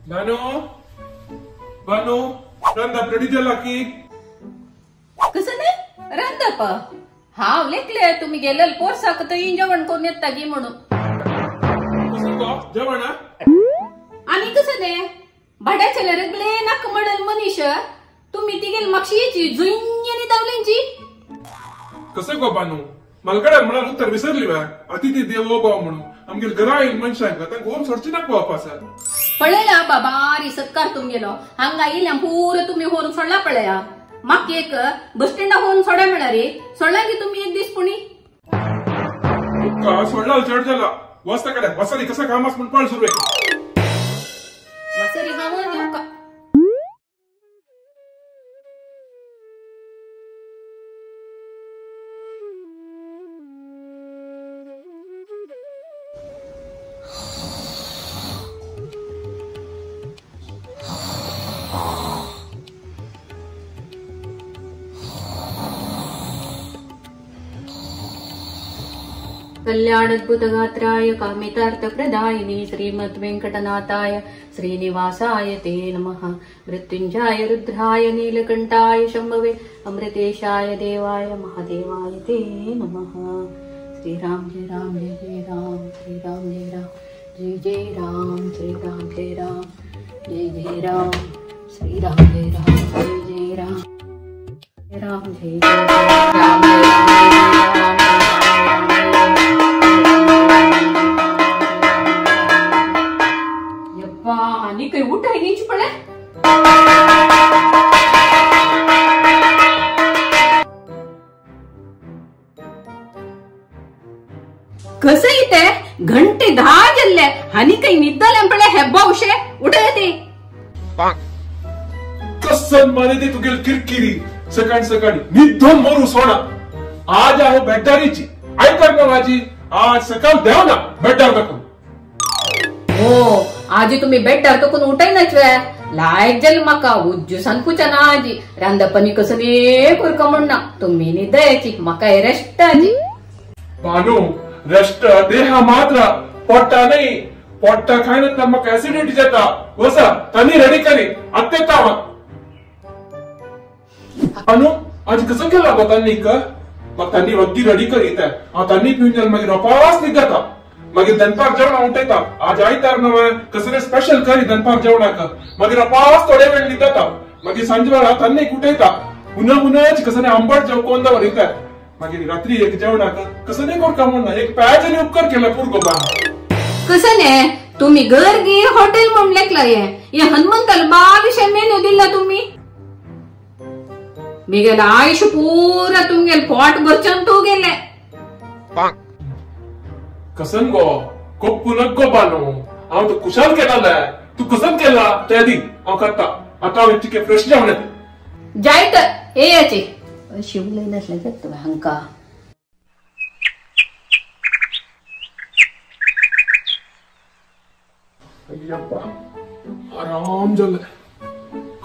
बानू बानू रांदप रेडी जाला की? कसं नाही रांदप? हांव लेखले तुम्ही गेलेल पोरसाक तर जेवण कोण येता की म्हणून. कसं गो जेवण? आणि कसं नाही भाड्याचे रगले नाक मडल मनीष तुम्ही ती गेल मागशी जुईनी दावल्यांची. कसं गो बानू मालकडे म्हणाल उत्तर विसरली बा अतिथी देवो भाव म्हणून आमगेल घरा येईल मनशांक तांकां होम सोडची नाका वापस. पळयला बाबा री सत्कार तुमगेलो हांगा येयल्या पुरो तुम्ही होरून सोडला पळया. माक एक बस स्टँडा होऊन सोड्या मेळारी सोडला की तुम्ही एक दीस पुणी तुका सोडला चड जाला वस्ता कडे वसारी कसं कामास म्हण पळ सुरू वसरी हांव तुमकां. कल्याणद्भुतगात्राय कामितार्थप्रदायिने श्रीमद्वेंकटनाथाय श्रीनिवासाय ते नमः. मृत्युंजयाय रुद्राय नीलकंठाय शंभवे अमृतेशाय देवाय महादेवाय ते नमः. श्रीराम जय राम जय जय राम श्रीराम जय राम जय जय राम श्रीराम जय राम जय जय राम श्रीराम जय राम जय जय राम राम जय राम राम. आणि काही उठाय नीच पडे. कसं इथे घंटे 10 जल्ले आणि काही निद्दले पडे हेब्बा उशे उठाय ते. कसं माने ते तुगेल किरकिरी सकाळी सकाळी निद्धोन मोरू सोडा. आज आहे बेड्डारीची ऐकत ना माझी आज सकाळ देव ना बेड्डार दाखवून. हो आजी तुम्ही बेड्डार तकून उठायनाच वे लायक जल माका उज्जूसान पुचाना आजी रांदपनी कसं ने कोरका म्हणना तुम्ही निदयाची माका रेस्ट आजी. बानू रेस्ट देहा मात्र पोट्टा नाही पोट्टा खायना तर माका ऍसिडिटी जाता. वसा तनी रेडी करी आत्तेता. बानू आज कसं केला गो तन्नी का मग तन्नी वग्गी रेडी करीत हांव तन्नी पिवन जाल मागीर रोपास निघता मागीर दनपार जेवणा उठयता. आज आयतार नवे कसले स्पेशल करी दनपार जेवणाक मागीर अपास थोडे वेळ न्हिदता. मागीर सांजे वेळार तन्नीक उठयता हुना हुनाच कसले आंबट जेव कोण दवरिता. मागीर रात्री एक जेवणाक कसले कोरका म्हणना एक पॅच आनी उपकार केला पुरगो बा. कसं ने तुम्ही घर गे हॉटेल म्हण लेखला हे हनुमंताला बाविशे मेन्यू दिला तुम्ही. मी गेला आयुष्य पुरा तुमगेल पोट भरच्यान तू गेले. कसन गो कोप्पू नक्को बानू हांव तो कुशाल केला तू कसन केला त्या दी हांव करता आता हांव चिके फ्रेश जेवण जायत हे याचे अशी उलय नसले जात हांका. अय्यप्पा आराम जाले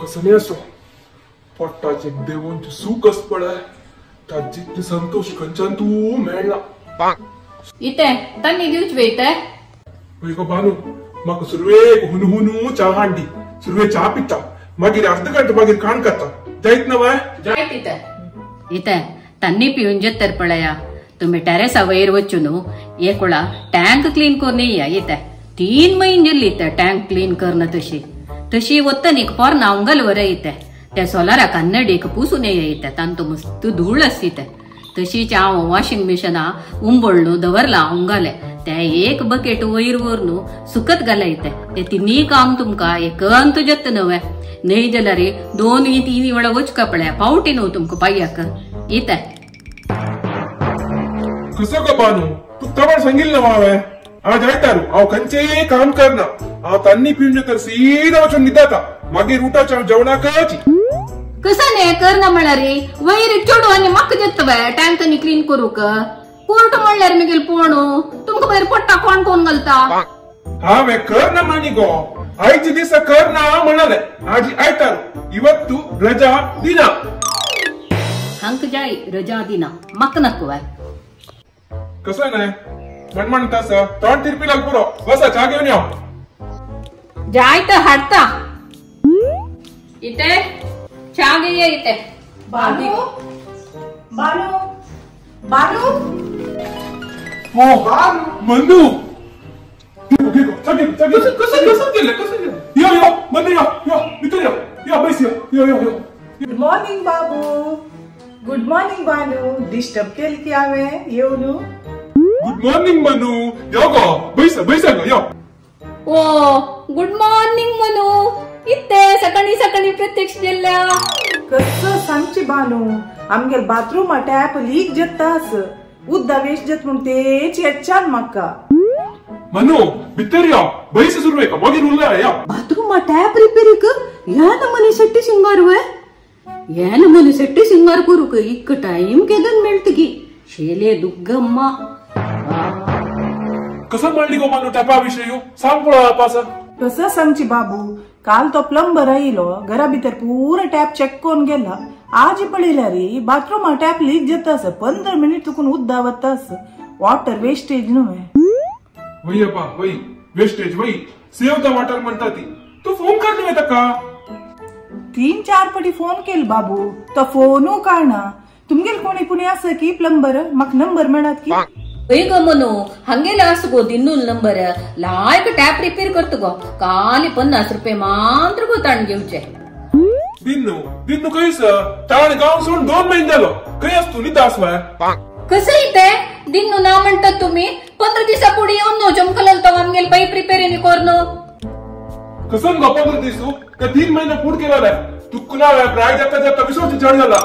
कसले असो पोट्टाचे देवोंचे सूख आस पळय ताजी संतोष खंयच्यान तूं मेळना. इते तन्नी दिवच वे इते. गो बानू म्हाका सुरवेक हुनहुनू च्या हाडली सुरवे च्या पिता मागीर अर्द घंटो मागीर काण करता जायत ना बाय जायत. इते इते तन्नी पिवन जेतर पळया तुम्ही टेरेसा वयर वचू न्हू एकोळा टँक क्लीन करून येया. इते 3 महिने जाल्ली इते टँक क्लीन करना तशी तशी वतनीक पोरना उंगल वर इते त्या सोलारा कन्नडीक पुसून येया. इते तांतू मस्त धूळ आसता. तशीच हांव वॉशिंग मशीना उंबळ्ळू दवरला उंगाले ते एक बकेट वयर व्हरून सुकत घालयते ते तिन्ही काम तुमकां एकंत जत नवे न्हय जाल्यार 2 3 वेळा वचका पळया पावटी न्हू तुमकां पांयाक. इते कसो गो बानू तुका तवळ सांगिल्लें न्हू हांवें आज आयतारू हांव खंयचेय काम करना हांव तन्नी पिवन तर सीधा वचून न्हिदता मागीर उठाचे हांव जेवणाकच. कसं ने करना म्हळ्यार वयर चेडू आनी म्हाका जेतवे टँक क्लीन करूक कोर्ट म्हणल्यार मिगेल पोणू तुमकां मागीर पोट्टा कोण कोण घालता. हांवें करना मानी गो आयचे दिसा करना म्हणाले आज आयतारू ಇವತ್ತು ರಜಾ ದಿನ. हांक जाय रजा दिना म्हाका नाका वाय. कसं नाही म्हणमण तसं तोंड तिरपी लाग पुरो बसा च्या घेऊन यो. जाय तर हाडता. इथे च्या घेया इथे. बानू बानू बानू. हो मनू कसं कसं केलं कसं केलं? यो यो मनू यो यो भितर यो यो बैस यो यो यो यो. गुड मॉर्निंग बाबू. गुड मॉर्निंग बानू. डिस्टर्ब केली की हांवें येवन? Good morning Manu. यो गो बैस बैस गो यो. ओ गुड मॉर्निंग मनू. इत्ते सकाळी सकाळी प्रत्यक्ष गेल्या. कसं सांगची बानू, आमगेल बाथरूमा टॅप लीक जाता आस, उद्दा वेस्ट जात म्हूण तेच येच्चान म्हाका. मनू भितर यो बैस सुरू मागीर उरला यो. बाथरूमा टॅप रिपेरीक ह्या नमूने शेट्टी शिंगार वे, ह्या नमूने शेट्टी शिंगार करूक इक टाइम केदन मेळतगी शेले दुग्गम्मा. कसं मांडली गो मानू टॅपा विशय सांग पळोवया पास. कसं सांगची बाबू, काल तो प्लंबर आयलो, घरा भितर पुरा टॅप चेक करून गेला. आज पळयल्यार रे बाथरूमा टॅप लीक जाता आसा, 15 मिनिट तुकून उद्दा वता आसा. वॉटर वेस्टेज न्हू. वय बा वय वेस्टेज वय, सेव the water म्हणता ती. तू फोन कर न्हय ताका? 3-4 पटी फोन केल बाबू, तो फोनू काडना. तुमगेल कोणी पुणी आसा की प्लंबर? म्हाका नंबर मेळत की? वय गो मनू, हांगेले आसा गो दिन्नूल नंबर. लायक टॅप रिपेर करता गो, काली 50 रुपये मात्र गो ताण घेवचे. दिन्नू दिन्नू खंयस? ताण गांव सोडून 2 महिने जालो, खंय आस तूं? निता आसवा कसं इथे दिन्नू ना म्हणतात तुम्ही? 15 दिसा पुढे येऊन नो जमकलल तो आमगेल पाईप रिपेर कोरनो. कसं गो 15 दिस? का 3 महिने पुढे केला तू? कुणा प्राय जाता जाता विसरची चढ जाला.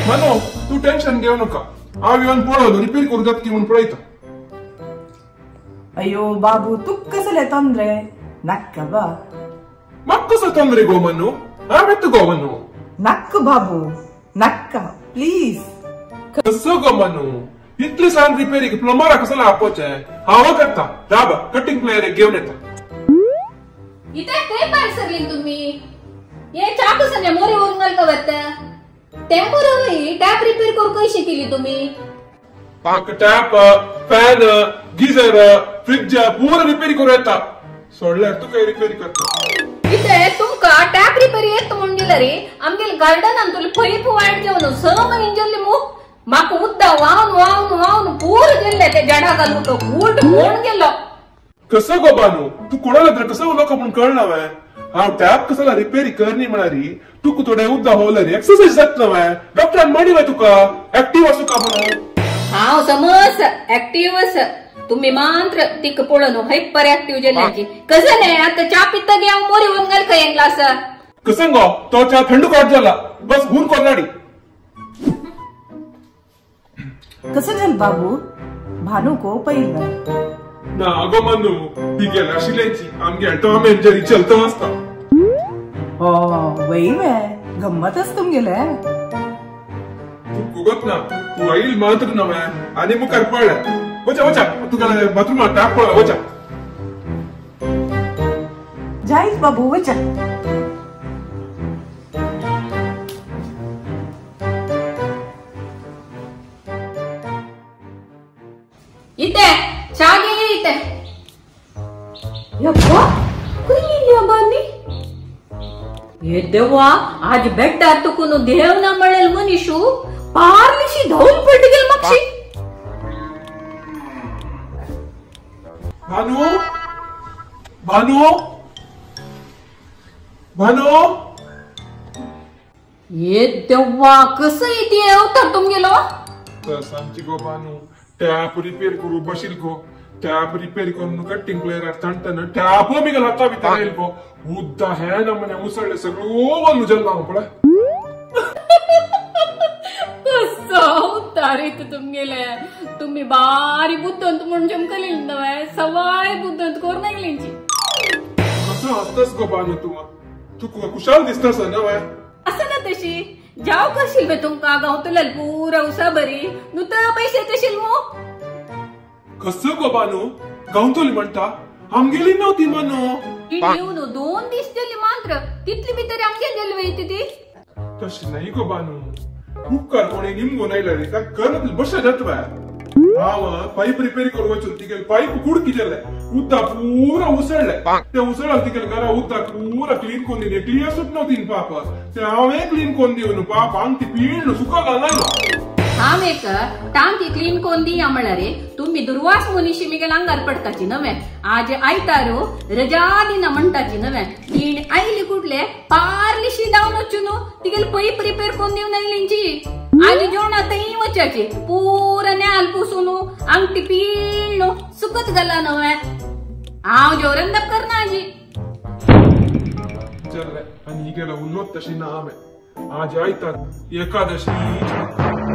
मनो तू टेन्शन घेऊ नका, हांव येवन पळोवन रिपेर करूं जाता की म्हूण पळयता. अयो बाबू तू कसले तोंद्रे नाक्का बा. म्हाका कसो तोंद्रे गो मनू? हांव येता गो मनू. नाक्क बाबू नाक्का प्लीज. कसो गो मनू, इतले सान रिपेरीक प्लंबराक कसो आपोवचें? हांव करता, राब कटिंग प्लेयर घेवन येता. इथे खंय भायर सरली तुम्ही? हे च्या कसं मोरे व्हरून घालका वता? टेम्पोररी टॅप रिपेर करूंक कशी केली तुम्ही? टॅप, फॅन, गिझर, फ्रिज पुरा रिपेरी करूं येता. सोडल्यार तूं खंय रिपेरी करता? इथे तुमका टॅप रिपेर येत म्हूण गेल्यार आमगेल गार्डनान तुले पयप वायट जेवन 6 महिने जाल्ले मू. म्हाका उद्दा व्हांवन व्हांवन व्हांवन पूर गेल्ले ते झाडा घालून तो उल्ट मोड गेलो. कसं गो बानू, तूं कोणाला तर कसं उलोवका म्हूण कळना वे? हांव टॅप कसला रिपेरी करनी म्हणारी, तुका थोडे उद्दा होवल्यार एक्सरसाइज जातलो वे? डॉक्टरान म्हणली वे तुका ऍक्टिव्ह आसूं का म्हणून? हांव समज ऍक्टिव्ह आसा, तुम्ही मात्र तिका पळोवन हायपर ऍक्टिव्ह जाल्ल्याची. कसं न्हय आतां च्या पिता गे हांव मोरी व्हरून घाल खंय ग्लास. कसं गो तो च्या थंड कोट जाला, बस हून कोरनाडी. कसं झालं बाबू? भानू को पहिला ना गो मनू, ती गेला आशिल्ल्याची आमगे टॉम एंड जेरी चलता आसता. हो वय वे गम्मत आस तुमगेले. तूं कुगत ना, तूं आईल मात्र नवे आनी मुखार पळ्ळे. वचा वचा तुका बाथरूमा टॅप पळय वचा. जायच बाबू वचा. इथे च्या घे इथे. यप्पा खंय गेली बानी? हे देवा, आज बेड्डार तुकून देव ना म्हळेल मनीशू पार्लिशी धवल पडली गेल मागशी. भानू भानू भानू. हे देवा, कसं इथे अवतार तुमगेलो? सांगची गो बानू, टॅप रिपेर करू बशील गो. टॅप रिपेर करून कटिंग प्लेयर ताणताना टॅप मिगेल हाता भितर येयल गो. उद्दा हे नमने उसळले सगळो वल्लू जाल्लो हांव पळय. कसो अवतार येता तुमगेले? तुम्ही बारी बुद्दंत म्हूण जमकली नव्हे, सवाय बुद्दंत करून आयलींची. कसो हांसतास गो बानू तूं? तुका कुशाल दिसतास नव्हे? आसा ना तशी. जाव कशील बे तुमकां गावतले पुरा उसा बरी नुता पैसे तशील मू. कसं गो बानू गावतली म्हणटा? आमगेली नव्हती मनू. ती येवन 2 दीस जाली मात्र, तितली भितर आमगेल जाली वयती ती. तशी नाही गो बानू, उपकार कोणी निमगून आयला रे, कर बशा जात. हांव पायप रिपेर करूं वचून तिगेले पायप कुडकी जाले उदक पुरा उसळले ते उसळ्ळा तिगेले घरा उदक पुरा क्लीन करून दिले क्लियर सुटनो तीन पाप ते हांवें क्लीन करून दिवन पाप हांग ती पिळ्ळ सुका घालना. हांव एक टांकी क्लीन करून दिया म्हळ्यार तुम्ही दुर्वास मनीशी मिगेल अंगार पडताची नवे. आज आयतारो रजा दिना म्हणटाची नवे. तीण आयली कुठले पार्लिशी धांवन वचून न्हू तिगेले पयप रिपेर करून दिवन आयलींची. आज जेवणा थंय वचाची पुरा न्याल पुसून आंगटी पिळ्ळ सुकत घाला नवे. हांव जेवरंदप करना आजी. चल आनी हिगेला उलोत तशी ना हांवें. आज आयतार एकादशी.